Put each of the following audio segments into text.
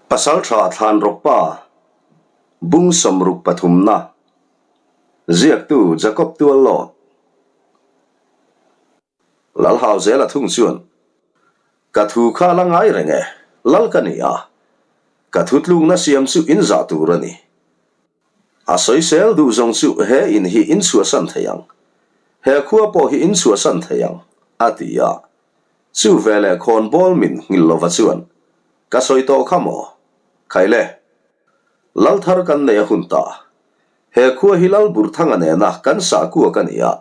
Pasalṭha Thlanrawkpa, Bung sawmruk pathumna, Ziaktu Jacob Tuallawt, Lalhauzela thung chuan, Ka thu kha la ngai reng e, lal ka ni a, ka thutlukna siam chu in zah tur a ni. A sawisel duh zawng chu he in hi in chhuahsan thei ang, he khua pawh hi in chhuahsan thei ang, a ti a. Chu veleh khawnbawl min nghilh lova chuan, Ka sawi tawh kha maw? Khaile, Lal thar kan nei a hun ta. He khua hi Lal Burthanga nena kan sahkua ka ni a,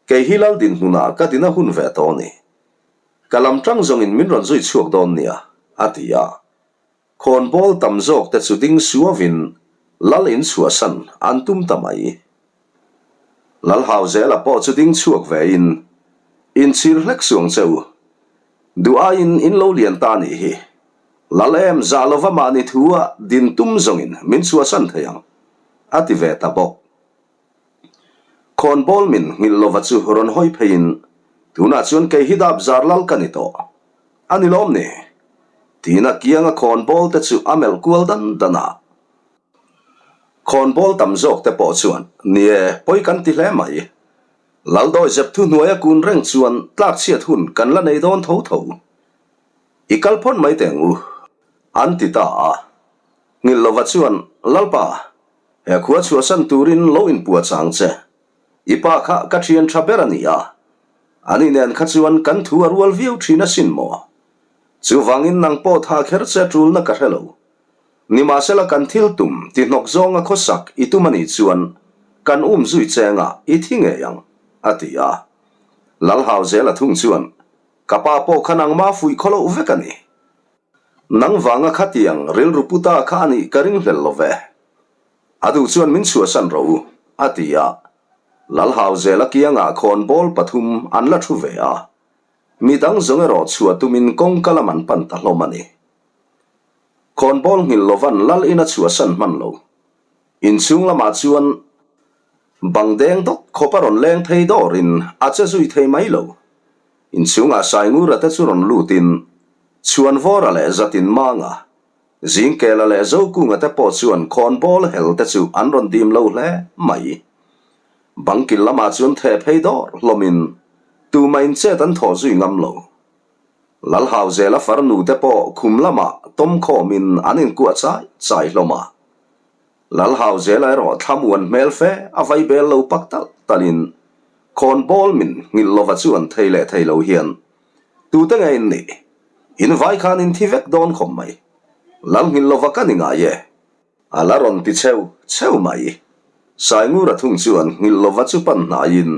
kei hi Lal dinhmunah ka din a hun ve tawh a ni. Ka lam tang zawngin min rawn zui chhuak dawn nia, a ti a. Khawnbawl tam zawk te chu ding suavin Lal in chhuahsan an tum ta mai. Lal Hauzela pawh chu ding chhuak vein, Inchhir hlek suang che u. Duh aiin in lo lian ta nih hi. Lal em zah lova mahni thu a din tum zawngin min chhuahsan thei ang, a ti ve ta bawk. Khawnbawl min nghilh lova chu rawn hawi pheiin, Tunah chuan kei hi dap zar lal ka ni tawh. A ni lawm ni? Tiin a kianga khawnbawl te chu a melh kual dan dan a. Khawnbawl tam zawk te pawh chuan, Ni e, pawi kan ti hle mai. Laldawi zep thu hnuaia kun reng chuan tlakchhiat hun kan la nei dawn tho tho. I kal phawt mai teh ang u, an ti ta a. Nghilh lova chuan, Lalpa, He khua chhuahsan turin lo inpua chang che. I pa kha ka thian tha ber a ni a. Ani nen kha chuan kan thu a rual viau thin asin maw? Chuvangin nang pawh tha kher che tulna ka hre lo. Nimahsela kan thil tum ti hnawk zawnga khawsak i tum a nih chuan kan um zui chengah i thi ngei ang, a ti a. Lalhauzela thung chuan, Ka pa pawh kha nangmah fuih khaw loh vek a ni. Nang vanga khatiang rilru pu ta kha a nih ka ringhlel lo ve. A duh chuan min chhuahsan rawh u, a ti a. Lalhauzela kiangah khawnbawl pathum an la thu ve a. Mi dang zawng erawh chhuah tumin kawngka lam an pan ta hlawm a ni. Khawnbawl nghilh lovan lal in a chhuahsan hman lo. Inchhung lamah chuan bang deng dawt khawp a rawn leng phei dawrin a che zui thei mai lo. Inchhungah Saingura te chu rawn lutin Chhuanvawra leh Zatinmanga, Zingkela leh Zokunga te pawh chuan khawnbawl hel te chu an rawn dim lo hle mai. Bangkil lamah chuan theh phei dawr hlawmin tumah in chet an thawh zui ngam lo. Lalhauzela farnu te pawh khum lamah tawm khawmin an inkuah chai chai hlawm a. Lalhauzela erawh thlamuan hmel fe a vai bel lo pak talh talhin khawnbawl min nghilh lova chuan thei leh thei lo hian tute nge in nih? In vai khan in thi vek dawn khawp mai. Lal nghilh lova ka ni ngai e. A la rawn ti cheu cheu mai. Saingura thung chuan nghilh lova chu pan hnaiin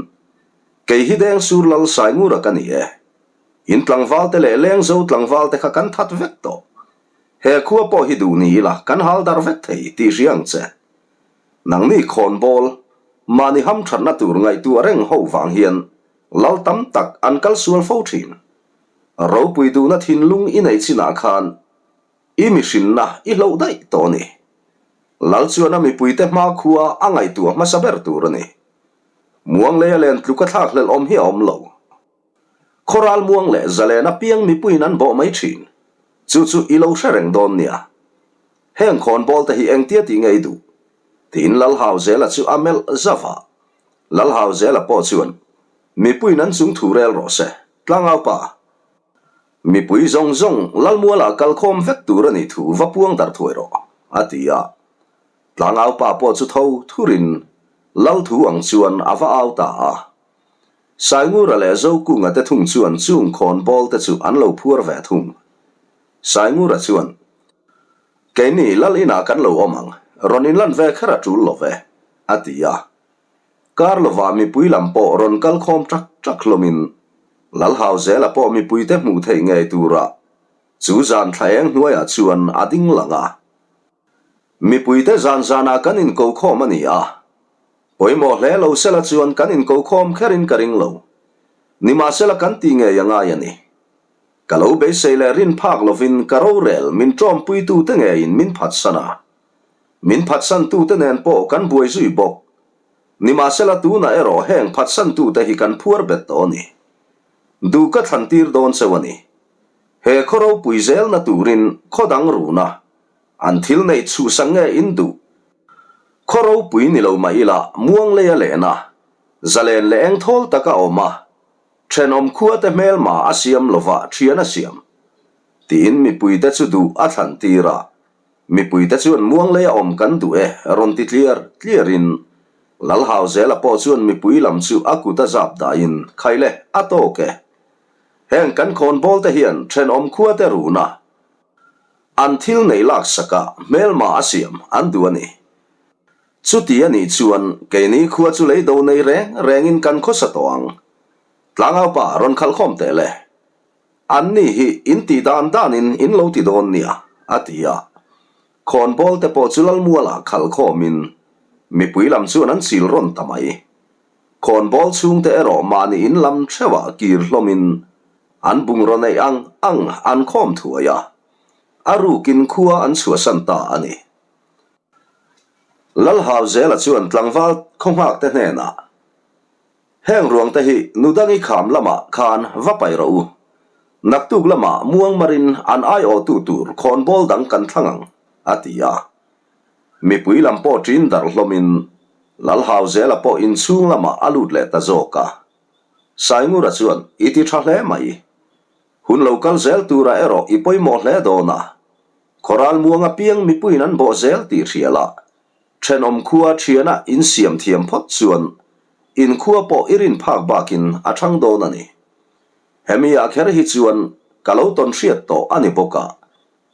Kei hi deng sur Lal Saingura ka ni e. In tlangval te leh lengzo tlangval te kha kan that vek tawh. He khua pawh hi duh ni ila kan hal dar vek thei tih hria ang che. Nangni khawnbawl, mahni hamthatna tur ngaihtuah reng ho vang hian lal tam tak an kal sual fo thin. Ropui duhna thinlung i nei chinah khan i mihrinna i hloh daih tawh a ni. Lal chuan a mipuite hmakhua a ngaihtuah hmasa ber tur a ni. Muangleia len tluk a thlakhlelh awm hi a awm lo. Khawral muang leh zalen apiang mipuiin an bawh mai thin. Chu chu i lo hre reng dawn nia. Heng khawnbawl te hi engtia tih nge i duh? Tiin Lalhauzela chu a melh zauh a. Lalhauzela pawh chuan, Mipuiin an chung thu rel rawh se, tlangaupa. Mipui zawng zawng Lalmualah kalkhawm vek tur a nih thu va puang darh thuai rawh, a ti a. Tlangaupa pawh chu tho thurin Lal thu ang chuan a va au ta a. Saingura leh Zokunga te thung chuan chung khawnbawl te chu an lo phuar ve thung. Saingura chuan, Keini lal inah kan lo awm ang, rawn inlan ve kher a tul lo ve, a ti a. Kar lovah mipui lam pawh rawn kal khawm ṭak ṭak hlawmin Lalhauzela pawh mipuite hmuh theih ngei turah chu zan thla eng hnuaiah chuan a ding lang a. Mipuite zan zanah kan inko khawm a ni a, Pawimawh hle lo sela chuan kan inkokhawm kherin ka ring lo. Nimahsela kan ti ngei a ngai a ni. Ka lo beisei leh rin phak lovin ka rorel min ṭawmpuitute ngeiin min phatsan a. Min phatsantute nen pawh kan buai zui bawk. Nimahsela tunah erawh heng phatsantute hi kan phuar bet tawh a ni. Duh ka thlantir dawn cheu a ni. He khaw ropui zelna turin khaw dang runa. An thil neih chhuhsak nge in duh? Khaw ropui ni lo mah ila muangleia lehna, zalen leh engthawl taka awm a, thenawm khuate hmelma a siam lova thian a siam. Tiin mipuite chu duh a thlan tir a, mipuite chuan muangleia awm kan duh e rawn ti tliar tliarin Lalhauzela pawh chuan mipui lam chu a kut a zap dahin Khaile a tawk e. Heng kan khawnbawl te hian thenawm khuate runa An thil neih laksakah hmelma a siam an duh a ni. Chuti a nih chuan keini khua chu lei do nei reng rengin kan khawsa tawh ang. Tlangaupa rawn khalhkhawm teh le. Anni hi in tih dan danin in lo ti dawn nia, a ti a. Khawnbawl te pawh chu Lalmualah khalhkhawmin mipui lam chuan an chil rawn ta mai. Khawnbawl chhungte erawh mahni in lam theuhah kir hlawmin an bungraw neih ang ang an khawm thuai a, a rukin khua an chhuahsan ta a ni. Lalhauzela chuan tlangval khawnghakte hnenah, Heng ruangte hi Nudangi kham lamah khan va paih rawh u. Naktuk lamah muangmarin an aiawhtu tur khawnbawl dang kan thlang ang, a ti a. Mipui lam pawh ṭin darh hlawmin Lalhauzela pawh inchhung lamah a lut leh ta zawk a. Saingura chuan, I ti ṭha hle mai. Hun lo kal zel turah erawh i pawimawh hle dawn a. Khawral muang apiang mipuiin an bawh zel tih hria la, ṭhenawm khua ṭhiana insiam thiam phawt chuan inkhua pawh i rin phak bakin a ṭhang dawn a ni. Hemi ah kher hi chuan ka lo tawn hriat tawh a ni bawk a,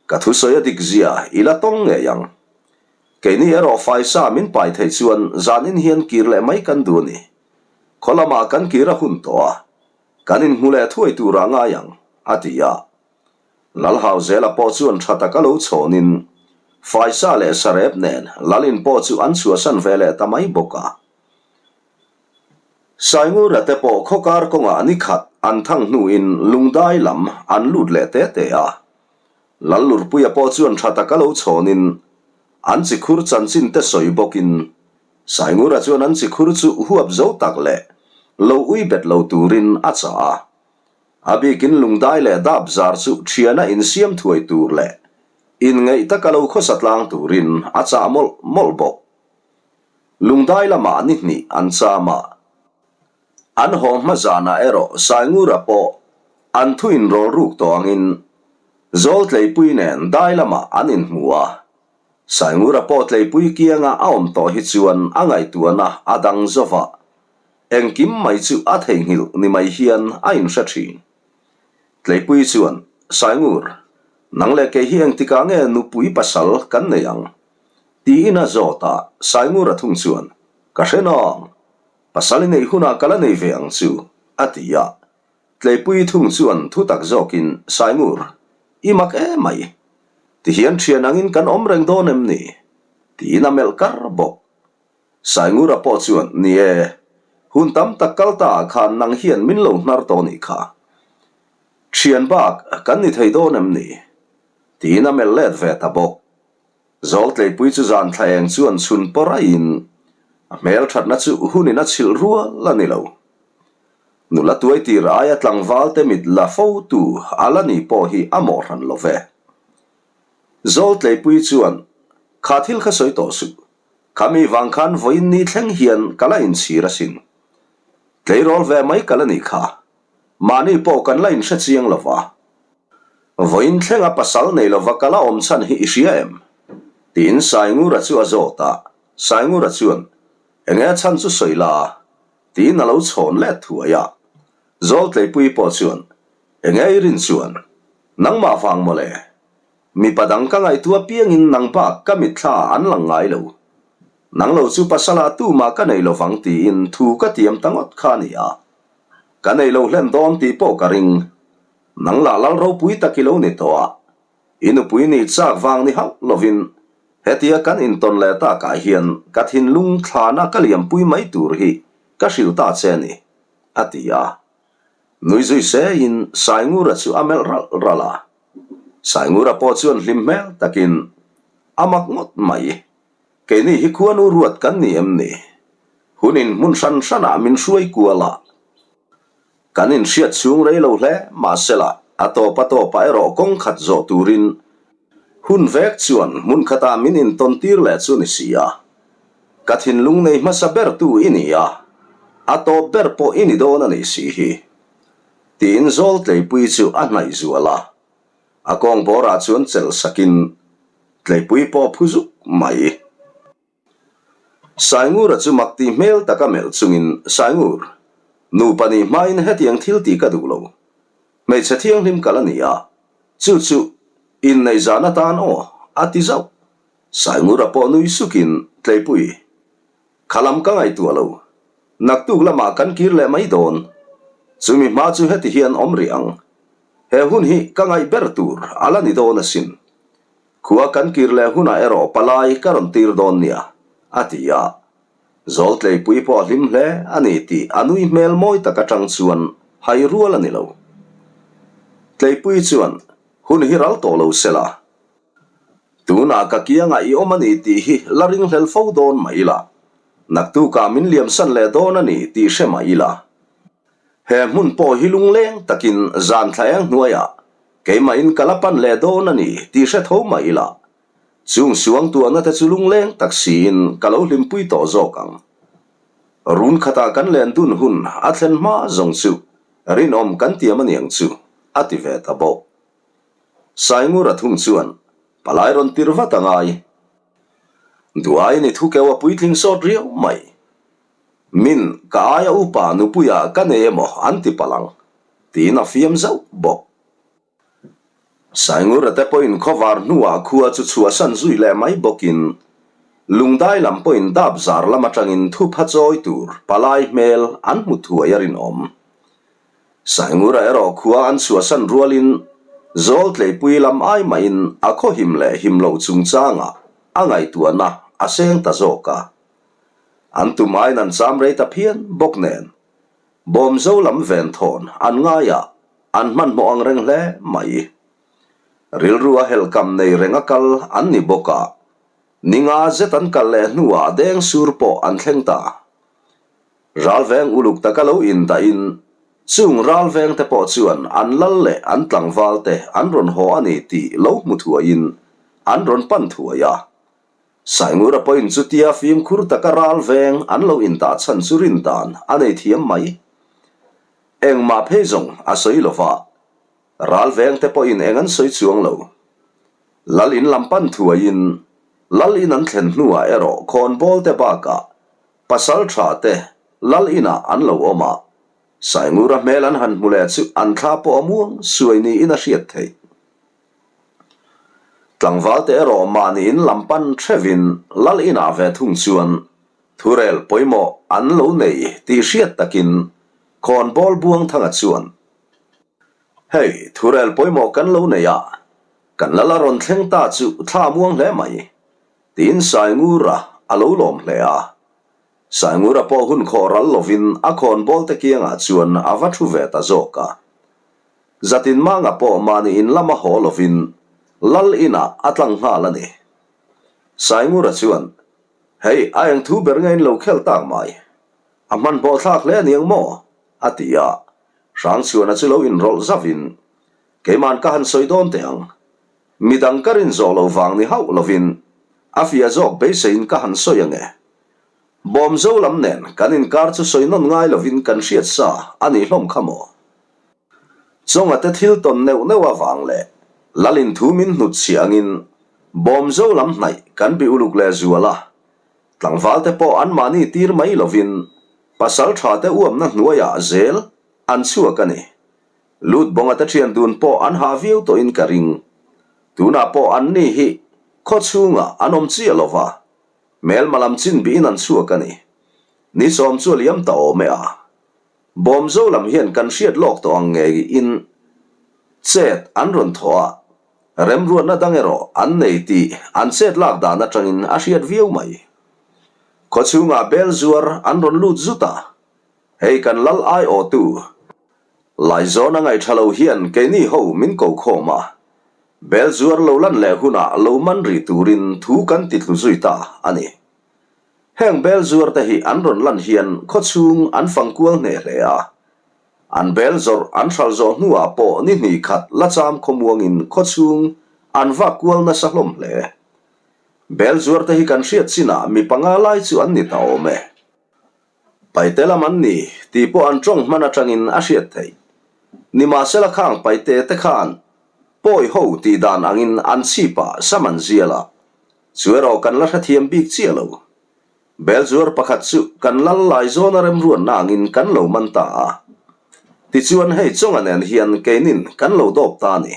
Ka thusawi a dik zia i la tawng ngei ang. Keini erawh faisa min pai theih chuan zanin hian kir leh mai kan duh a ni. Khaw lamah kan kir a hun tawh a, kan inhmu leh thuai turah ngai ang, a ti a. Lalhauzela pawh chuan tha taka lo chhawnin faisa leh sarep nen Lalin pawh chu an chhuahsan ve leh ta mai bawk a. Saingura te pawh khawkar kawngah ni khat an thang hnuin lungdai lam an lut leh te te a. Lallurpuia pawh chuan tha taka lo chhawnin an chikhur chanchin te sawi bawkin Saingura chuan an chikhur chu huap zo tak leh lo ui bet lo turin a chah a. A bikin lungdai leh dap zar chu thiana insiam thuai tur leh inngeih taka lo khawsa tlang turin a chah mawlh mawlh bawk. Lungdai lamah ni hnih an cham a, an haw hma zanah erawh Saingura pawh an thu inrawl ruk tawh angin Zawltleipui nen dai lamah an inhmu a. Saingura pawh Tleipui kianga a awm tawh hi chuan a ngaihtuahna a dang zova, engkim mai chu a theihnghilh ni mai hian a inhre thin. Tleipui chuan, Saingur, nang leh kei hi engtikah nge nupui pasal kan nei ang? Tiin a zawt a, Saingura thung chuan, Ka hre nawng, pasal i neih hunah ka la nei ve ang chu, a ti a. Tleipui thung chuan thu tak zawkin, Saingur, i mak em mai. Tihian thian angin kan awm reng dawn em ni? Tiin a melh kar bawk. Saingura pawh chuan, Ni e, hun tam tak kal ta ah khan nang hian min lo hnar tawh nih kha. Thian bak kan ni thei dawn em ni? Tiin a melh let ve ta bawk. Zawltleipui chu zan thla eng chuan chhun pawh raihin a hmel thatna chu hunin a chhilh rual a ni lo. Nula tuai tir aia tlangvalte mit la fo tu a la ni pawh hi a mawh hran lo ve. Zawltleipui chuan, Kha thil kha sawi tawh suh. Kha mi vang khan vawiin ni thleng hian ka la inchhir asin. Tleirawl ve mai ka la ni kha. Mahni pawh kan la inhre chiang lo va. Vawiin thlenga pasal nei lova ka la awm chhan hi i hria em? Tiin Saingura chu a zawt a, Saingura chuan, Enge a chhan chu sawi la? Tiin a lo chhawn let thuai a. Zawltleipui pawh chuan, Enge i rin chuan? Nangmah vang mawle. Mipa dang ka ngaihtuah piangin nang bak ka mitthla ah an lang ngai lo. Nang lo chu pasalah tumah ka nei lovang tiin thu ka tiam ta ngawt kha a ni a. Ka nei lo hlen dawn tih pawh ka ring. Nang lah lal ropui tak i lo ni tawh a, i nupui nih chak vang ni hauh lovin hetia kan intawn leh takah hian ka thinlung thlana ka liampui mai tur hi ka hrilh ta che a ni, a ti a. Nui zui seiin Saingura chu a melh ralh ralh a. Saingura pawh chuan hlim hmel takin a mak ngawt mai. Keini hi khuanu ruat kan ni em ni? Hunin hmun hran hranah min hruai kual a. Kan inhriat chhung rei lo hle, mahsela a tawp a tawpah erawh kawng khat zawh turin Hun vek chuan hmun khatah min intawn tir leh chu ni si a. Ka thinlung nei hmasa bertu i ni a, a tawp ber pawh i ni dawn a nih si hi. Tiin Zawltleipui chu a hnaih zual a. A kawng bawrah chuan chelh sakin Tleipui pawh phu zuk mai. Saingura chu mak tih hmel taka melh chungin, Saingur, nupa nih hmain hetiang thil tih ka duh lo. Hmeichhe thianghlim kal a ni a, chu chu inneih zan atan aw, a ti zauh. Saingura pawh nui sukin, Tleipui, kha lam ka ngaihtuah lo. Naktuk lamah kan kir leh mai dawn. Chumi hma chu heti hian awm rih ang. He hun hi ka ngaih ber tur a la ni dawn asin. Khua kan kir leh hunah erawh palai ka rawn tir dawn nia, a ti a. Zawltleipui pawh a hlim hle a ni tih a nui hmel mawi tak atang chuan hai rual a ni lo. Tleipui chuan, Hun hi ral tawh lo se la. Tunah ka kiangah i awm a ni tih hi la ringhlel fo dawn mah ila. Naktukah min liamsan leh dawn a ni tih hre mah ila. He hmun pawh hi lungleng takin zan thla eng hnuaiah Keimahin ka la pan leh dawn a ni tih hre tho mah ila, chung suang tuahna te chu lungleng tak siin ka lo hlimpui tawh zawk ang. Run khatah kan len dun hun a thlen hma zawng chu rinawm kan tiam a niang chu, a ti ve ta bawk. Saingura thung chuan palai rawn tir vat a ngai. Duaiin i thukeu a puitling sawt riau mai. Min, ka aia upa nupuia ka nei emaw an ti palh ang, tiin a fiam zauh bawk. Saingura te pawhin khawvar hnuah khua chu chhuahsan zui leh mai bawkin Lungdai lam pawhin dap zar lam atangin thupha chawi tur palai hmel an hmu thuai a rinawm. Saingura erawh khua an chhuahsan rualin Zawltleipui lam ai mahin a khaw him leh him loh chungchangah a ngaihtuahna a seng ta zawk a. An tum aiin an cham rei ta phian bawk nen, Bawmzo lam ven thawn an ngaiah an hmanhmawh ang reng hle mai. Rilru a helhkam nei reng a kal an ni bawk a, ninga zet an kal leh hnuah deng sur pawh an thleng ta. Ralveng uluk taka lo indahin chung ralveng te pawh chuan an lal leh an tlangval te an rawn haw a ni tih lo hmu thuaiin an rawn pan thuai a. Saingura pawhin chutia fimkhur taka ral veng an lo indah chhan chu rin dan a nei thiam mai. Engmah phei zawng a sawi lo va, ral veng te pawhin eng an sawi chuang lo. Lal in lam pan thuaiin Lal in an thlen hnuah erawh khawnbawl te bakah pasal tha te Lal inah an lo awm a, Saingura hmel an han hmu leh chu an thla pawh a muang suai niin a hriat theih. Tlangvalte erawh mahni in lam pan hrevin Lal inah ve thung chuan thurel pawimawh an lo nei tih hriat takin khawnbawl Buangthanga chuan, Hei, thurel pawimawh kan lo nei a, kan Lal a rawn thleng ta chu thla muang hle mai, tiin Saingura a lo lawm hle a. Saingura pawh hun khawh ral lovin a khawnbawlte kiangah chuan a va thu ve ta zawk a. Zatin manga pawh mahni in lama haw lovin Lal inah a tlang nghal a ni. Saingura chuan, Hei, a eng thu ber nge in lo khel tak mai? A hmanhmawh thlak hle aniang maw? a ti a. Hrangchhuana chu lo inrawlh zavin, Keima'n ka han sawi dawn teh ang. Midang ka rin zawh lo vang ni hauh lovin a fiah zawk beiseiin ka han sawi ange. Bawmzo lam nen kan inkar chu sawi nawn ngai lovin kan hriat sa a nih hlawm kha maw? Chawnga te thil tawn neuh neuh avang leh Lalin thu min hnut chhiah angin Bawmzo lam hnaih kan bi uluk leh zual a, tlangval te pawh anmahni tir mai lovin pasal tha te uamna hnuaiah zel an chhuak a ni. Lut bawnga te thian dun pawh an hah viau tawhin ka ring. Tunah pawh anni hi khaw chhungah an awm chiah lova, hmelma lam chin bihin an chhuak a ni. Ni sawm chu a liam ta awm e a. Bawmzo lam hian kan hriat lawk tawh ang ngeiin chet an rawn thawh a, remruatna dang erawh an nei tih an chet lak dan atangin a hriat viau mai. Khawchhungah bel zuar an rawn lut zut a, hei kan lal aiawhtu Laizawn a ngaih tha lo hian keini ho min ko khawm a, bel zuar lo lan leh hunah lo man rih turin thu kan ti tlu zui ta a ni. Heng bel zuar te hi an rawn lan hian khawchhung an fang kual hneh hle a. An bel zawrh an hral zawh hnuah pawh ni hnih khat la cham khawmuangin khawchhung an vak kual nasa hlawm hle. Bel zuar te hi kan hriat chinah mi panga lai chu an ni ta awm e. Paite lam an ni tih pawh an tawng hman atangin a hriat theih. Nimahsela khang paite te khan pawi ho tih dan angin an chhipah sam an zial a, chu erawh kan la hrethiam bik chiah lo. Bel zuar pakhat chu kan lal lai zawna remruatna angin kan lo man ta a. Tichuan hei chawnga nen hian keinin kan lo dawp ta a ni.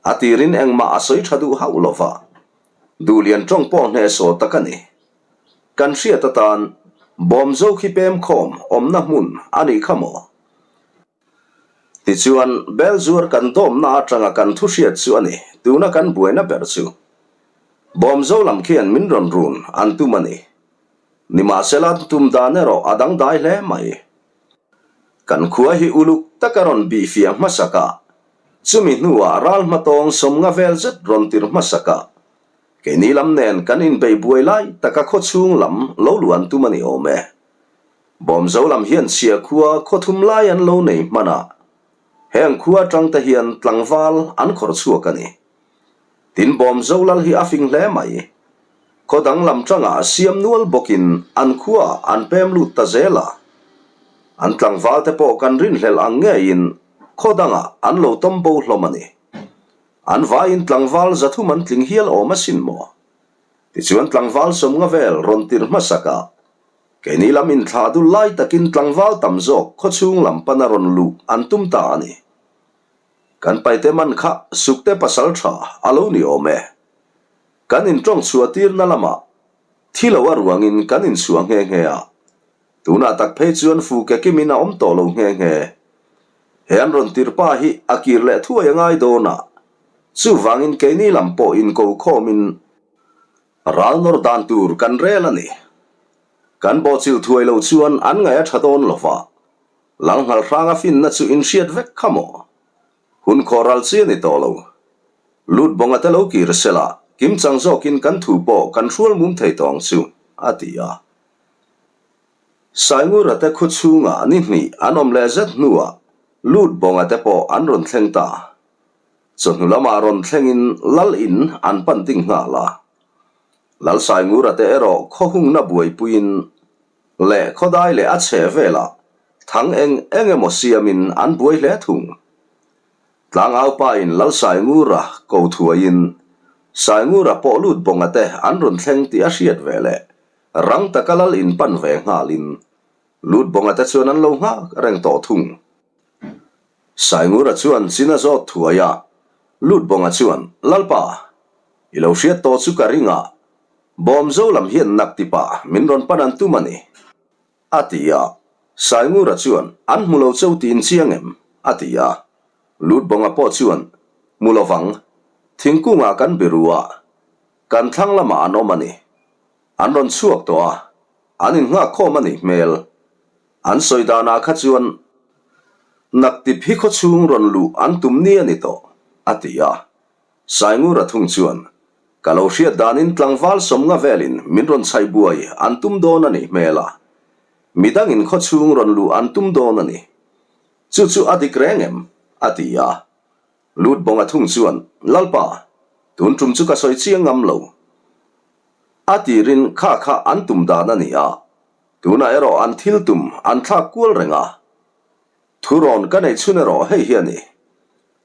A tirin engmah a sawi tha duh hauh lo va, duhlian tawng pawh hnehsawh tak a ni. Kan hriat atan Bawmzo khi pem khawm awmna hmun a nih kha maw? Tichuan, Belzuar kan dawmna atanga kan thu hriat chu a ni, tuna kan buaina ber chu. Bawmzo lam khian min rawn run an tum a ni. Nimahsela an tum dan erawh a dangdai hle mai. Kan khua hi uluk taka rawn bihfiah hmasak a, chumi hnuah ral hmatawng sawmnga vel zet rawn tir hmasak a, Keini lam nen kan inbei buai lai taka khaw chhung lam lo luh an tum a ni awm e. Bawmzo lam hian chhia khua khaw thum lai an lo nei hman a, heng khua atang te hian tlangval an khawrh chhuak a ni. Tin Bawmzo lal hi a fing hle mai. Khaw dang lam tangah siam nual bawkin an khuaah an pem lut ta zel a. An tlangval te pawh kan rinhlelh ang ngeiin khaw dangah an lo tawm bo hlawm a ni. An vaiin tlangval zathum an tling hial awm asin maw? Tichuan tlangval sawmnga vel rawn tirh hmasak a, keini lam inthlah dul lai takin tlangval tam zawk khawchhung lam pana rawn luh an tum ta a ni. Kan paite man kha sukte pasal tha a lo ni awm e. Kan intawng chhuah tirna lamah thi lo a ruangin kan inchhuah nghe nghe a, Tunah tak phei chuan fu ke kimin a awm tawh lo nghe nghe. He an rawn tir pa hi a kir leh thuai a ngai dawn a, chuvangin keini lam pawh inko khawmin ral nawr dan tur kan rel a ni. Kan bawhchilh thuai lo chuan an ngaih a tha dawn lo va, Lalnghal hranga finna chu inhriat vek kha maw? Hun khawh ral chi a ni tawh lo. Lut bawnga te lo kir sela, kimchang zawkin kan thu pawh kan hrual mum thei tawh ang chu, a ti a. Saingura te khu chhungah ni hnih an awm leh zet hnuah Lut bawnga te pawh an rawn thleng ta. Chawhnu lamah rawn thlengin Lal in an pan ding nghal a. Lal Saingura te erawh khaw hungna buaipuiin leh khawdai leh a chhe velah thang eng eng emaw siamin an buai hle thung. Tlangaupa in Lal Saingura ko thuaiin Saingura pawh lut bawnga te an rawn thleng tih a hriat ve leh rang taka Lal in pan ve nghalin lut bawnga te chuan an lo nghak reng tawh thung. Saingura chuan chin a zawt thuai a, lut bawnga chuan, Lalpa, i lo hriat tawh chu ka ring a, Bawmzo lam hian nak tipah min rawn pan an tum a ni. A ti a, Saingura chuan, An hmu lo cheu tih in chiang em? a ti a. Lutbawnga pawh chuan, Hmu lo vang. Thingkungah kan biru a, kan thlang lamah an awm a ni. An rawn chhuak tawh a, an innghak khawm a nih hmel. An sawi danah kha chuan, Naktip hi khawchhung rawn luh an tum ni a ni tawh, a ti a. Saingura thung chuan, Ka lo hriat danin tlangval sawmnga velin min rawn chhaih buai an tum dawn a nih hmel a. Midangin khawchhung rawn luh an tum dawn a ni. Chu chu a dik reng em? a ti a. Lutbawnga thung chuan, Lalpa, tun tum chu ka sawi chiang ngam lo. A tirin kha kha an tum dan a ni a, tunah erawh an thil tum an thlak kual reng a. Thurawn ka neih chhun erawh hei hi a ni.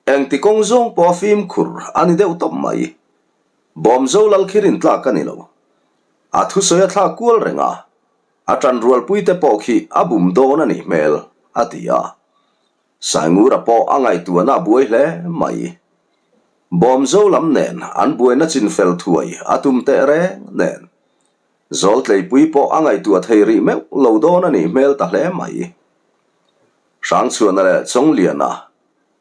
Engti kawng zawng pawh a fimkhur a ni deuh tawp mai. Bawmzo lal khi rin tlak a ni lo. A thusawi a thlak kual reng a, a tanrualpui te pawh khi a bum dawn a nih hmel, a ti a. Saingura pawh a ngaihtuahna a buai hle mai. Bawmzo lam nen an buaina chinfel thuai a tum teh reng nen. Zawltleipui pawh a ngaihtuah thei rih meuh lo dawn a nih hmel ta hle mai. Hrangchhuana leh Chawngliana,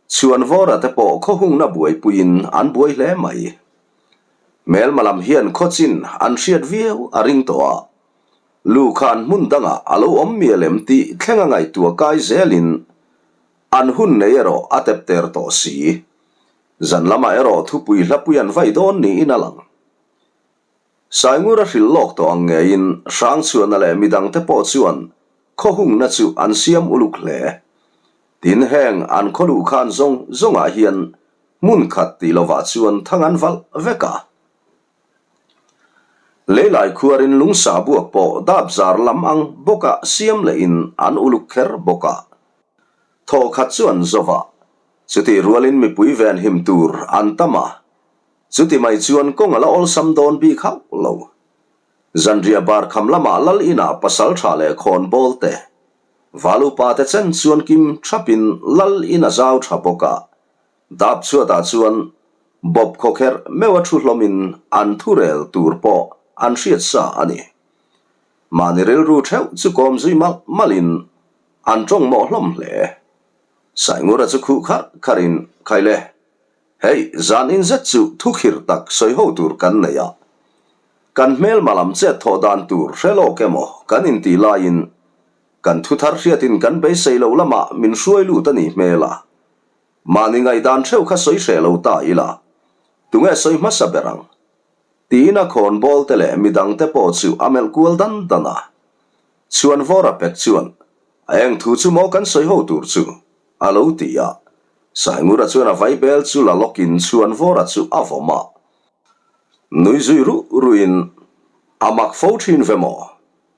Chhuanvawra te pawh khawhungna buaipuiin an buai hle mai. Hmelma lam hian khawchin an hriat viau a ring tawh a, lu khan hmun dangah a lo awm mial em tih thleng a ngaihtuah kai zelin an hun nei erawh a tep ter tawh si. Zan lamah erawh thupui hlapui an vai dawn niin a lang. Saingura hrilh lawk tawh ang ngeiin Hrangchhuana leh midangte pawh chuan khawhungna chu an siam uluk hle. Tin heng an khaw luh khan zawng zawngah hian Hmun khat tih lovah chuan thang an valh vek a. Leilai khuarin lungsa buak pawh dap zar lam ang bawka siam lehin an uluk kher bawk a. Thaw khat chu an zo va, chutih rualin mipui venhim tur an tam a, chuti mai chuan kawng a la awlsam dawn bik hauh lo. Zanriah bar kham lamah lal inah pasal tha leh khawn bawl te, Valupa te chen chuan kim thapin lal in a zau tha bawk a, Dap chhuatah chuan bawp khawkherh meuha thu hlawmin an thurel tur pawh an hriat sa a ni. Mahni rilru theuh chu kawm zui malh malhin an tawng mawh hlawm hle. Saingura chu khuh kharh kharhin, Khaile, hei zan in zet chu thukhir tak sawi ho tur kan nei a. Kan hmelma lam chet thawh dan tur hre lawk emaw kan intih laiin kan thuthar hriatin kan beisei loh lamah min hruai lut a nih hmel a. Mahni ngaihdan theuh kha sawi hreh lo ta ila, tunge sawi hmasa ber ang? Tiin a khawn bawl te leh midang te pawh chu a melh kual dan dan a. Chhuan vawra pek chuan, A eng thu chu maw kan sawi ho tur chu? a lo ti a. Saingura chuan a vaibel chu la lawkin chhuan vawra chu a vawm a. Nui zui ruh ruhin, A mak fo thin ve maw?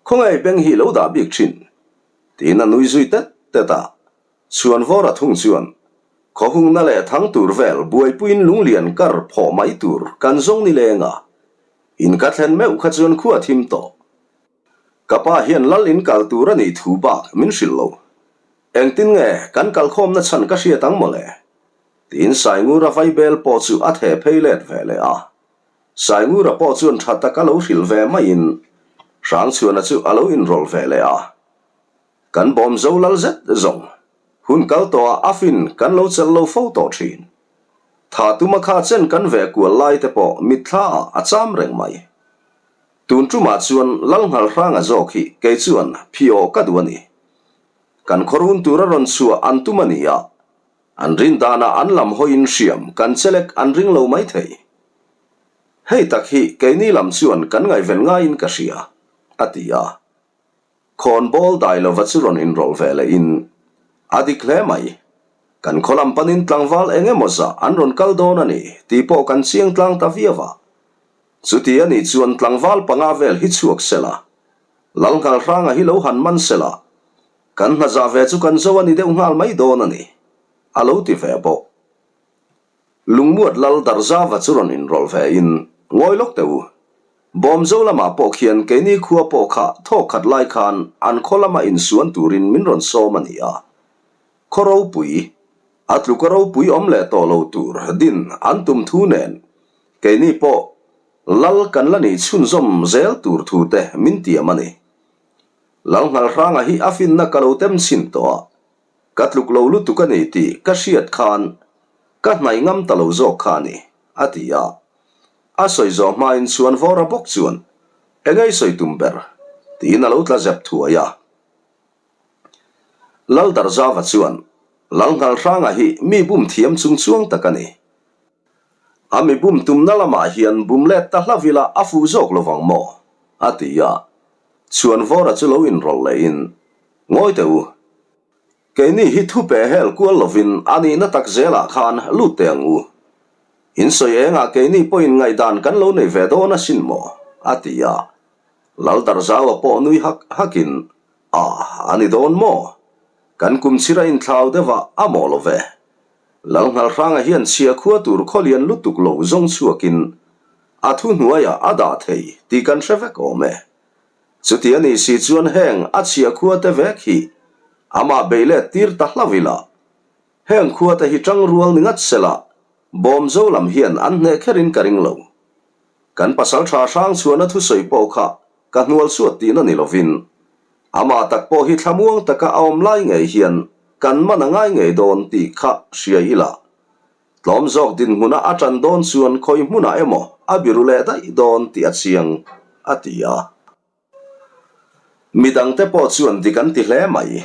Khawngaih beng hi lo dah bik thin? Tiin a nui zui tet tet a. Chhuanvawra thung chuan, Khawhungna leh thang tur vel buaipuiin lunglian kar phawh mai tur kan zawng ni leng a, in ka thlen meuh kha chuan khua thim tawh. Ka pa hian lal in kal tur a nih thu bak min hrilh lo. Engtin nge kan kalkhawmna chhan ka hriat ang mawle? Tiin Saingura vaibel pawh chu a theh phei let ve leh a. Saingura pawh chuan tha taka lo hrilh ve maiin Hrangchhuana chu a lo inrawlh ve leh a. Kan bawm zo lal zet zawng. Hun kal tawhah a fin kan lo chelh lo fo tawh thin. Tha tuma kha chen kan ve kual lai te pawh mitthla ah a cham reng mai. Tun tumah chuan lal nghal hranga zawk hi kei chuan phi awh ka duh a ni. Kan khawrun tur a rawn chhuah an tum a ni a, an rin danah an lam hawiin hriam kan chelek an ring lo mai thei. Hei tak hi keini lam chuan kan ngaihven ngaiin ka hria, a ti a. Khawnbawl dai lova chu rawn inrawlh ve leh in, A dik hle mai. Kan khaw lam panin tlangval eng emaw zah an rawn kal dawn a ni tih pawh kan chiang tlang ta viau a. Chuti a nih chuan tlangval panga vel hi chhuak sela, Lalnghal hranga hi lo han man sela, kan hna zah ve chu kan zo a ni deuh nghal mai dawn a ni, a lo ti ve bawk. Lungmuat lal Darzava chu rawn inrawlh ve in, Ngawi lawk teh u. Bawmzo lamah pawh khian keini khua pawh kha thawk khat lai khan an khaw lama insuan turin min rawn sawm a ni a. Khaw ropui, a tluka ropui awm leh tawh lo tur din an tum thu nen keini pawh lal kan la nih chhunzawm zel tur thu te min tiam a ni. Lalnghalhranga hi a finna ka lo tem chhin tawh a. Ka tluk lo lutuk a ni tih ka hriat khan ka hnaih ngam ta lo zawk kha a ni, a ti a. A sawi zawh hmain chuan Vawra bawk chuan, Engei sawi tum ber? tiin a lo tla zep thuai a. Laldarzava chuan, Lalnghalhranga hi mi bum thiam chung chuang tak a ni. A mi bum tumna lamah hian bum let ta hla vila a fuh zawk lovang maw? a ti a. Chuan Vawra chu lo inrawlh lehin, Ngawi teh u, keini hi thu pe hel kual lovin a nihna tak zelah khan lut teh ang u. In sawi engah keini pawhin ngaihdan kan lo nei ve dawn asin maw? a ti a. Laldarzaua pawh nui hak hakin, A, a ni dawn maw? Kan kum chhir a inthlau deuh a, a mawh lo ve. Lalnghalhranga hian chhia khua tur khawlian lutuk lo zawng chhuakin a thu hnuaiah a dah thei tih kan hre vek awm e. Chuti a nih si chuan heng a chhia khua te vek hi amah bei let tir ta hlauh ila. Heng khua te hi tangrual ni ngat sela Bawmzo lam hian an hneh kherin ka ring lo. Kan pasaltha hrang chhuahna thusawi pawh kha ka hnual suat tihna ni lovin, amah tak pawh hi thlamuang taka a awm lai ngei hian kan man a ngai ngei dawn tih kha hria ila. Tlawm zawk dinhmuna a tan dawn chuan khawi hmunah emaw a biru leh daih dawn tih a chiang, a ti a. Midangte pawh chuan dik an ti hle mai.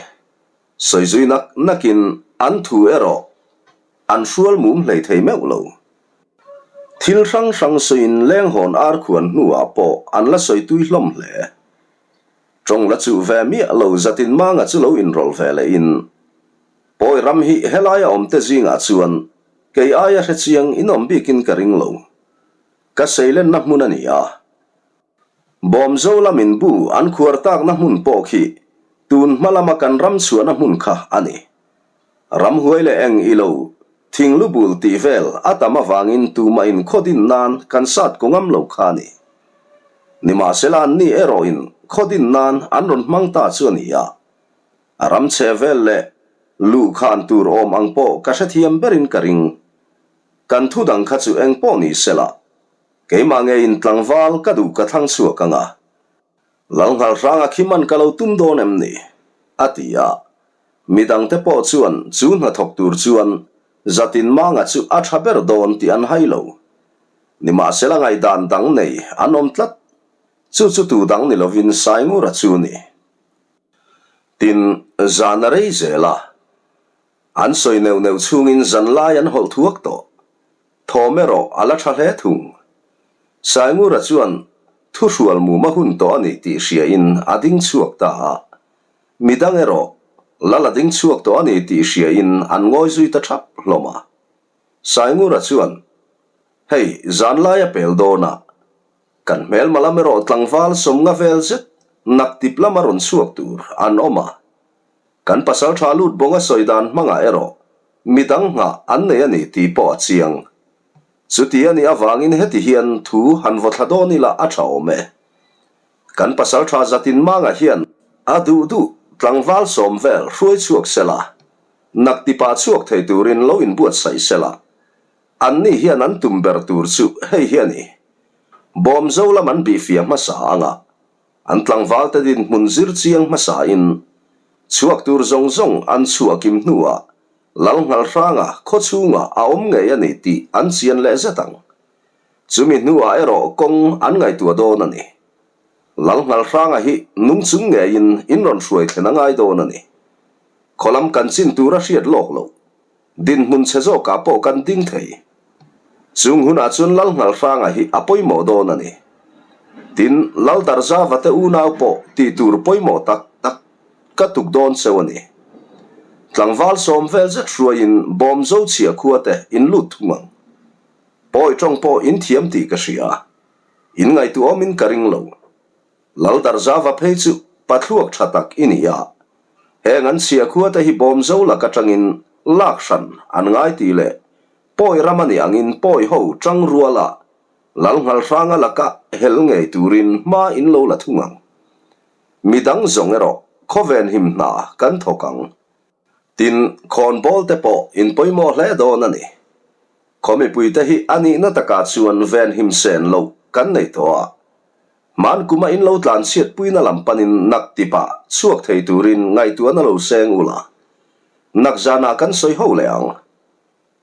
Sawi zui nak nakin an thu erawh an hrual mum hlei thei meuh lo. Thil hrang hrang sawiin lenghawn ar khuan hnuah pawh an la sawi tui hlawm hle. Tawng la chuh ve miah lo zatin manga chu lo inrawlh ve lehin Pawi ram hi helaia awmte zingah chuan. Kei aia hrechiang in awm bikin ka ring lo. Ka seilenna hmun a ni a. Bawmzo lamin bu an khuar takna hmun pawh khi tun hma lama kan ram chhuahna hmun kha a ni. Ramhuai leh eng i lo thing lu bul tih vel a tam avangin tumahin khaw din nan kan sat ko ngam lo kha a ni. Nimahsela anni erawhin khaw din nan an rawn hmang ta chu a ni a. A ram chhe vel leh luhkhan tur awm ang pawh ka hrethiam berin ka ring. Kan thu dang kha chu eng pawh ni sela Keimah ngeiin tlangval ka duh ka thlang chhuak ang a, Lalnghalhranga khi man ka lo tum dawn em ni? a ti a. Midangte pawh chuan chu hnathawk tur chuan Zatin Manga chu a tha ber dawn tih an hai lo. Nimahsela ngaihdan dang nei an awm tlat. Chu chu tu dang ni lovin Saingura chu ni. Tin, zan a rei zel a. An sawi neuh neuh chhungin zanlai an hawlh thuak tawh. Thawm erawh a la tha hle thung. Saingura chuan thuhrual mum a hun tawh a ni tih hriain a ding chhuak ta a. Midang erawh lal a ding chhuak tawh a ni tih hriain an ngawi zui ta thap hlawm a. Saingura chuan, Hei, zanlai a pel dawn a. Kan hmelma lam erawh tlangval sawmnga vel zet naktip lama rawn chhuak tur an awm a. Kan pasal tha lut bawnga sawi dan hmangah erawh midang nghah an nei a ni tih pawh a chiang. Chuti a nih avangin heti hian thu han vaw thla dawn ila a tha awm e. Kan pasal tha zatin mangah hian a duh duh tlangval sawm vel hruai chhuak sela, naktipah chhuak thei turin lo inbuatsaih sela, anni hian an tum ber tur chu hei hi a ni. Bawmzo lam an bihfiah hmasa anga An tlangvalte dinhmun zir chiang hmasain chhuak tur zawng zawng an chhuah kim hnuah Lalnghalhranga khaw chhungah a awm ngei a ni tih an chian leh zet ang. Chumi hnuah erawh kawng an ngaihtuah dawn a ni. Lalnghalhranga hi nung chung ngeiin in rawn hruai thlen a ngai dawn a ni. Khaw lam kan chin tur a hriat lawk loh. Dinhmun chhe zawkah pawh kan ding thei. Chung hunah chuan Lal Nghalhranga hi a pawimawh dawn a ni. Tin, Lal Darzava te unau pawh tih tur pawimawh tak tak ka tuk dawn cheu a ni. Tlangval sawm vel zet hruaiin Bawmzo chhia khua te in lut thung ang. Pawi tawng pawh in thiam tih ka hria. In ngaihtuahawmin ka ring lo. Lal Darzava phei chu pathluak tha tak i ni a, heng an chhia khua te hi bawm zo lak atangin lak hran an ngai tih leh pawi ram a nih angin pawi ho tang ruala Lal Nghalhranga laka hel ngei turin hma in lo la thung ang. Midang zawng erawh khawven him hna kan thawk ang. Tin, khawnbawl te pawh in pawimawh hle dawn a ni. Khaw mipuite hi a nihna takah chuan venhim sen loh kan nei tawh a. Hman kuma in lo tlan chhiat puina lam panin nak tipah chhuak thei turin ngaihtuahna lo seng ula. Nak zanah kan sawi ho leh ang.